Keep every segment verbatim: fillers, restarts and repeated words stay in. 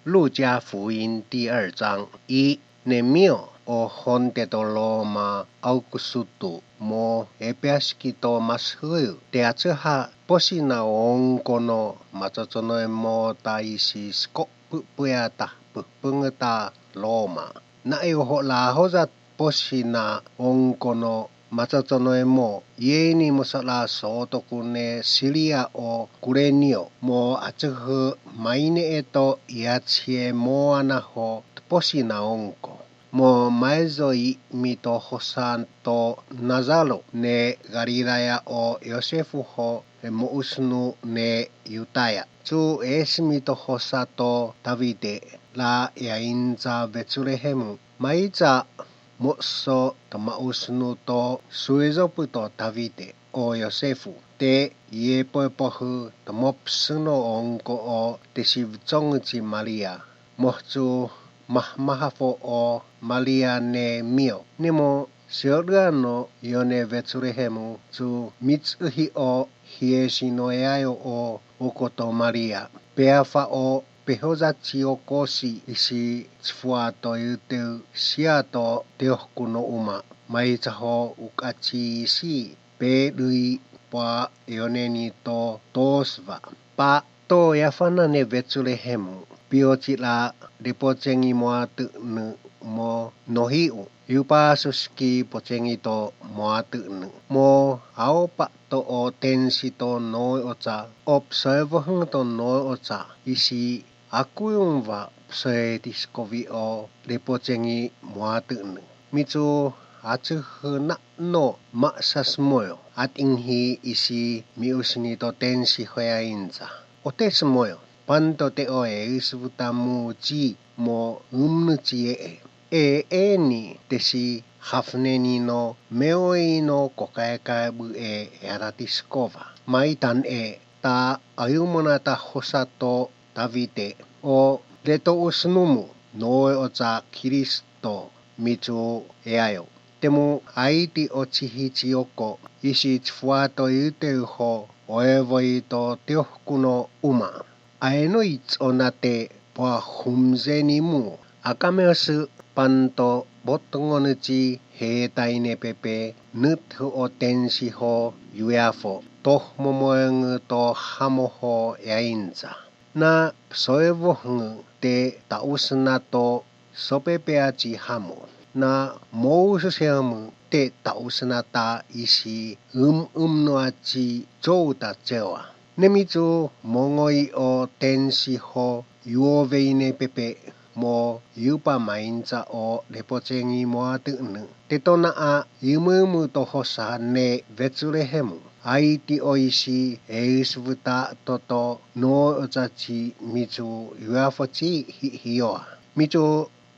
路加福音第二章。一、ネミオ、 ʻo Honte to Loma ʻAukusutu mo ʻEpeasiki to Masuhiu, te ʻatu ha posina ʻo ongokono matotono e mo taisi siko pupueata pupungata Loma. Naʻe ʻohola hoza posina ʻo ongokono matotono e mo, ʻi eni mo sala sotoku ne Silia ʻo Kulenio, mo ʻatuhu maine ʻeto ʻi ʻatie mo ʻanaho posina ʻo ongoko. Mo maezo ʻi mito hosa to Nazalo ne Galilaia ʻo Iosefu ho e moʻusunu ne Iutaia. Tu ʻe ʻesi mito hosa to Tavite, la ʻe ʻainza Vetulehemu. Maita moʻoso to maʻusunu to suezopu to Tavite ʻo Iosefu, te ʻi ʻe poepohu to mopsuno ʻo ongoko ʻo te sivitonguti Malia. Motu mahmahafo ʻo Malia ne mio. Ne mo sioluano ʻi ʻone Vetulehemu tu mitsuhi ʻo hiesino e aio ʻo ʻokoto Malia. Pea fa ʻo pehozati ʻo kosi ʻisi tifua to iuteu sia to te ohkuno uma. Maita ho ukati ʻisi pe lui pua ʻe ʻoneni to tosva. Pa to e afana ne Vetulehemu, piotila le potengi mo ʻatuʻunu mo nohiu, iupa susiki potengi to mo ʻatuʻunu. Mo ʻaopa to ʻo tensi to noe ota, ʻo psoevohunga to noe ota, ʻisi ʻakuiunva psoe tisikovi ʻo le potengi mo ʻatuʻunu. Mitu ʻatuhu naʻa no maʻasasmoeo, ʻatingi ʻisi miʻusini to tensi hoea inza. ʻO te smoeo, panto te ʻo e ʻisuvuta muti mo umnuti ʻe ʻe. ʻE ʻeni te si hafneni no meoino ko kaekaebu ʻe e aratisikova. Maitan ʻe ta ʻaiumonata hosa to Tavite ʻo le to usunumu noe ota Kilisito mitu e aio. Te mo ʻaiti ʻo tihiti ʻoko ʻisi tifua to iuteu ho ʻo e voi to te ohkuno uma. ʻAe no i tonate pua humzeni mu. ʻAkameosu panto botongonuti he taine pepe nutu ʻo tensi ho iueafo. Toh momoengu to hamo ho e ainza. Na soevohungu te taʻusuna to sopepeati hamo. Na moususeamu te taʻusuna ta ʻisi um um noati touta teoa. Nemitu mongoi ʻo tensi ho iuoveine pepe mo iupa mainta ʻo le potengi mo ʻatuʻunu. Te tonaʻa iumuimu to hosa ne Vetulehemu. ʻAiti ʻo ʻisi e ʻisuvuta toto noe otati mitu iueafoti hiʻihioa. Mitu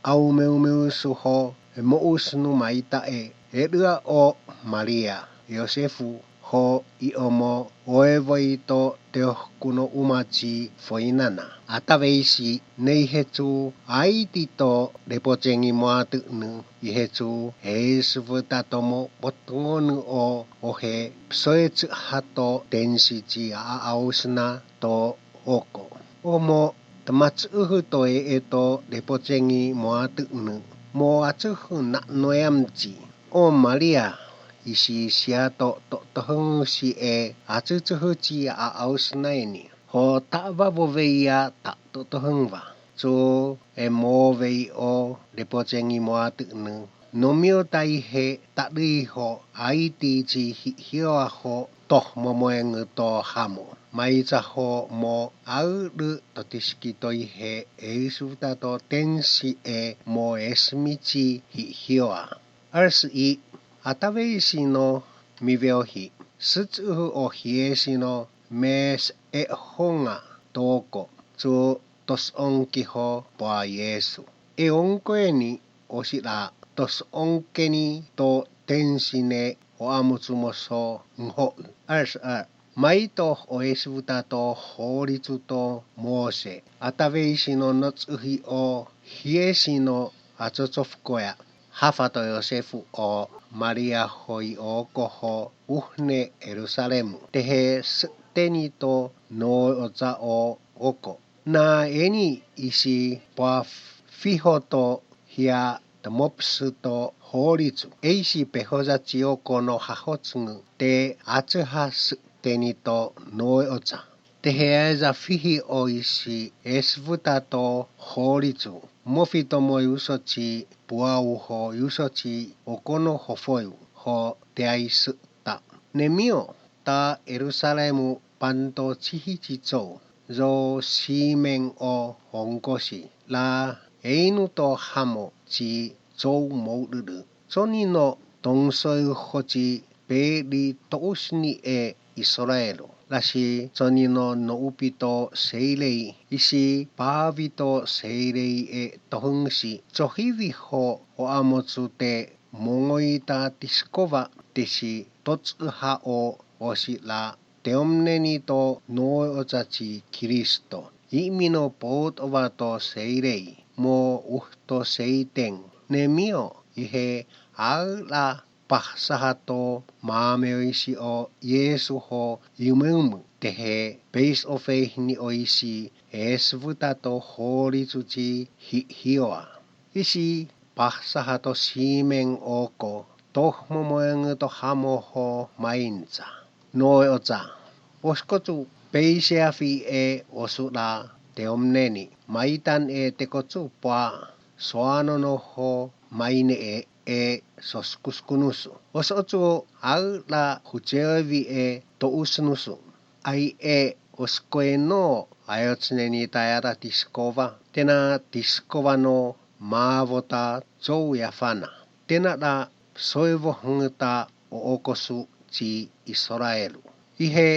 ʻaumeumeusu ho e moʻusunu maita ʻe ʻelua ʻo Malia, Iosefu ho ʻiomo ʻo e voi to te ohkuno umati foinana. ʻAtaveisi nei he tu ʻaiti to le potengi mo ʻatuʻunu ʻi he tu he ʻisuvuta to mo botongonu ʻo ʻo he psoe tu hato tensiti ʻaʻausuna to ʻoko. ʻO mo tamatuʻuhu to e ʻeto le potengi mo ʻatuʻunu mo ʻatuhu naʻa no e amti. ʻO Malia ʻisi sia to totohungusi e ʻatutuhuti ʻaʻausuna ʻeni. Ho taʻavavo veia ta totohunguva. Tu e mo vei ʻo le potengi mo ʻatuʻunu. No mio tai he taʻui ho ʻaiti ti hiʻihioa ho toh momoengu to hamo. Maita ho mo ʻaulu to tisikito ʻi he ʻisuvuta to tensi ʻe mo ʻesimiti hiʻihioa. ʻAlisi ʻi ʻataveisino miveohi. Sutuhu ʻo hiesino mes e honga toko. Tu tosonki ho pua Iesu. ʻE ongko ʻeni ʻo sila tosonki ʻeni to tensine ʻo ʻamutu mo so ngohoʻu. ʻAlisi ʻa Maito ʻo ʻesuvuta to holitu to Mose. ʻAtaveisino no tuhi ʻo hiesino ʻa totofukoea. Hafa to Iosefu ʻo Malia hoi ʻo ʻoko ho uhne ʻElusalemu. Tehe seteni to noe ota ʻo ʻoko. Naʻe ʻi ai ʻa e ʻisi Poafihoto Hiatamopsuto Holitu, ʻeisi Pehozacioko no Hahotungu, te Atuhasutenito Noeota. Te he ʻa e za fihi ʻo ʻisi Esvutato Holitu, Mofitomoiusoti Puauho Iusoti Okono Hofoiu ho Teaisuta. Nemio ta ʻElusalemu Panto Tihiti Tou, zo Simeng ʻo Ongosi, la ʻEinu to Hamo ti Tou Moululu, Sonino Tongsoiu Hoti Peli Tousni ʻe ʻIsolaelu, lasi Sonino Noupito Seilei, ʻisi Pavito Seilei ʻe Tohungsi, Sohiviho ʻo Amotute Mongoita Tisikova, Tesi Totuha ʻo Osila Teomneni to Noeota ti Kilisito, ʻImino Poutova to Seilei, mo Uhto Seiteng. Nemio ʻi he ʻaula Pasahato Mameoisi ʻo Iesu ho Iumeumu, te he peisi ʻo fehini ʻo ʻisi Esvutato Holitu ti Hihioa. ʻIsi Pasahato Simeng ʻOko, Tohmomoengu to Hamo ho Mainta. Noeota, ʻOsikotu Peiseafi ʻe Osula Teomneni, Maitan ʻe Tekotu Poa, Soanono ho Maineʻe ʻe Soskusukunusu, ʻOsoʻotu ʻAula Huteoevi ʻe Tousunusu, ʻAi ʻe Osikoeno ʻa e Otineni Taiata Tisikova, Tena Tisikova no Mavota Tou Iafana, Tena la Soevohunguta ʻo Okosu ti ʻIsolaelu. ʻI he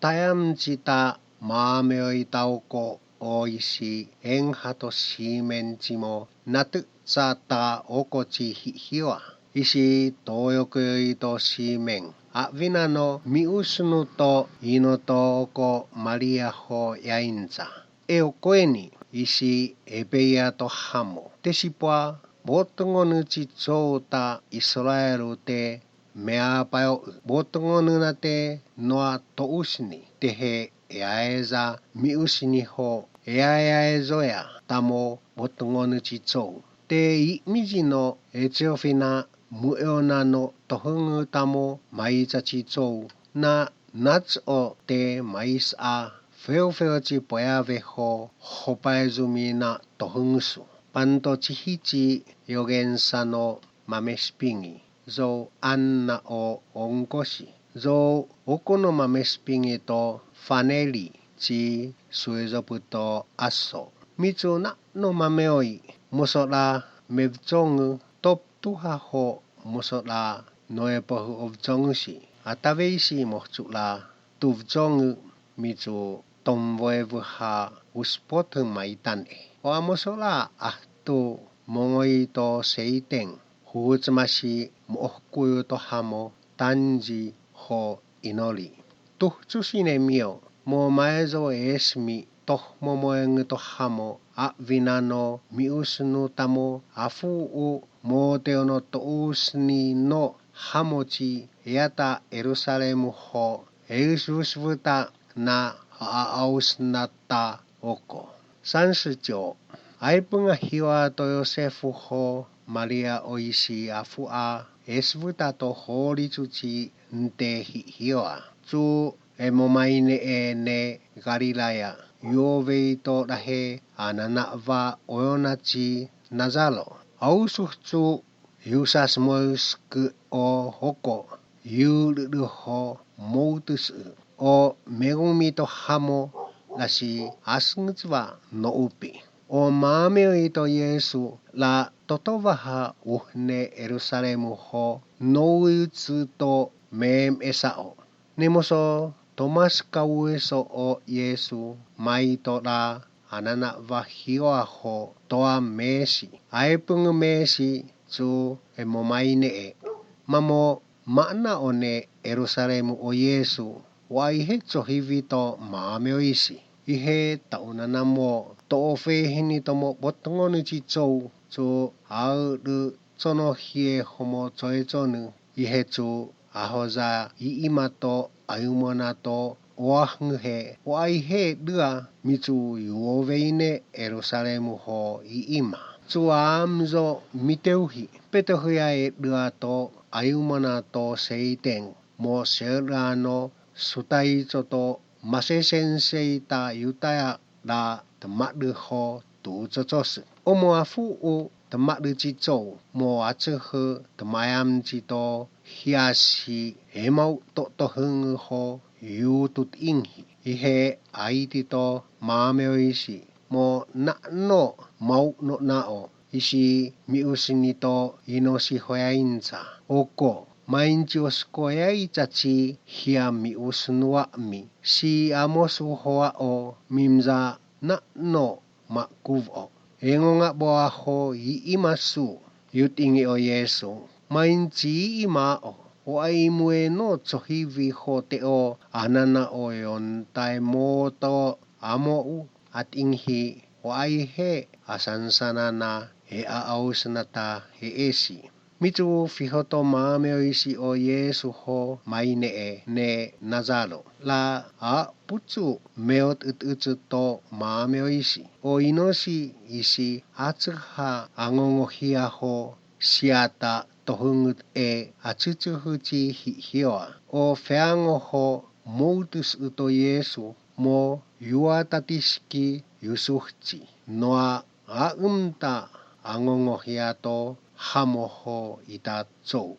Taeamtita Mameoita ʻOko ʻo ʻisi Enghato Simeng ti mo Natutata ʻOko ti Hihioa, ʻisi Toeokoito Simeng, ʻAvinano Miusunu to ʻInoto ʻOko Malia ho ʻEainta. ʻE ʻOkoeni ʻisi ʻEpeia to Hamo, Tesipoa Votongonu ti Tou ta ʻIsolaelu te Meapaeoʻu, Votongonu na te Noa Tousni, te he ʻEaeza Miusini ho ʻEaeaezoea tamo Votongonu ti Tou, te ʻImijino ʻEteofina Mueonano Tohungu tamo Maita ti Tou, na Natsuʻo te Maisa Feofeo ti Poeave ho Hopaezumina Tohungusu, Panto Tihiti Iogensano Mamesipingi, Zou ʻAna ʻo Ongosi, Zou Okono Mamesipingi to Faneli ti Suezopu to ʻAso, Mitu Nano Mameoi, Mosola Mevitongu Toputuha ho Mosola Noepohu ʻOvitongusi, ʻAtaveisi Mohotula Tuvitongu, Mitu Tomoevuha Usipotu Maitan ʻe ʻOa, Mosola ʻAtu Mongoito Seiteng, Huhutamasi Moʻohukuiu to Hamo, Tanji ho ʻInoli, Tuhutusi Nemio mo Maezo ʻEsimi Tohmomoengu to Hamo, ʻAvinano Miusunu tamo Afuʻu mo Teono Tousni no Hamo ti ʻEata ʻElusalemu ho ʻEusiusivuta na ʻAʻausnata ʻOko. Sansitio, ʻAipunga Hioa to Iosefu ho Malia ʻo ʻisi Afuʻa Esvutato Holitu ti Nte Hihioa, Tou ʻe mo Maineʻe ne Kalilaia, Ioveito Lahe ʻAnanaʻava ʻOeona ti Nazalo, ʻAusuhutu Iusasimoeusku ʻo Hoko Iululu ho Moutusu, ʻo Meumi to Hamo, lasi ʻAsingutiʻa Noupi, ʻo Mameoito Iesu, la Totovaha Uhne ʻElusalemu ho Nouiutu to Memesaʻo, Nemoso Tomasikaueso ʻo Iesu, Maito la ʻAnanaʻava Hioa ho Toa Mesi, ʻAipungu Mesi, Tou ʻe mo Maineʻe, Mamo Maʻana ʻo ne ʻElusalemu ʻo Iesu, ʻOa ʻi he Tohivito Mameoisi, ʻi he taʻu nana mo Toʻofehinito mo Votongonu ti Tou, Tou ʻAulu Tonohie Homo Toetonu, ʻi he Tou ʻAhoza ʻIʻima to ʻAiumona to ʻo ʻahu he ʻo ʻai he ʻe ʻua Mitu Iuoveine ʻElusalemu ho ʻi ʻima. Tua Amzo Miteuhi, pe tohi ʻa e ʻua to ʻAiumana to Seiteng, mo Seulano Sutaito to Masesenseita Iutaia la tamalu ho tu totosu. ʻO mo afuʻu tamalu titou, mo atuhu tamaeam tito hiasi he mau totohungu ho iutut inghi. ʻI he ʻaitito māmeoisi, mo naʻno mau noʻo naʻo, ʻisi miʻusinito ʻinosi hoeainta. ʻOku, mainti ʻosi koeaitati hia miʻusinuaʻmi, si ʻamosu hoaʻo mimza naʻno makuvo. ʻE ngonga boa ho ʻi ʻima su, iutingi ʻo Iesu, mainti ʻi ʻima ʻo, ʻo ʻai mueno tohivi ho teʻo anana ʻo e on tae moto ʻamoʻu ʻatingi ʻo ʻai he ʻa sansanana ʻe ʻaʻau sanata he ʻesi. Mitu fihoto māmeoisi ʻo Iesu ho mai neʻe ne Nazalo. La ʻa putu meot ututu to māmeoisi. ʻO ʻinosi ʻisi ʻatuha ʻangongohia ho siata tohungut ʻe ʻatutuhuti hi hioa. ʻO feango ho moutus uto Iesu mo iua tatisiki iusuhti. Noa ʻa umta ʻangongohia to hamo ho ʻi tatou.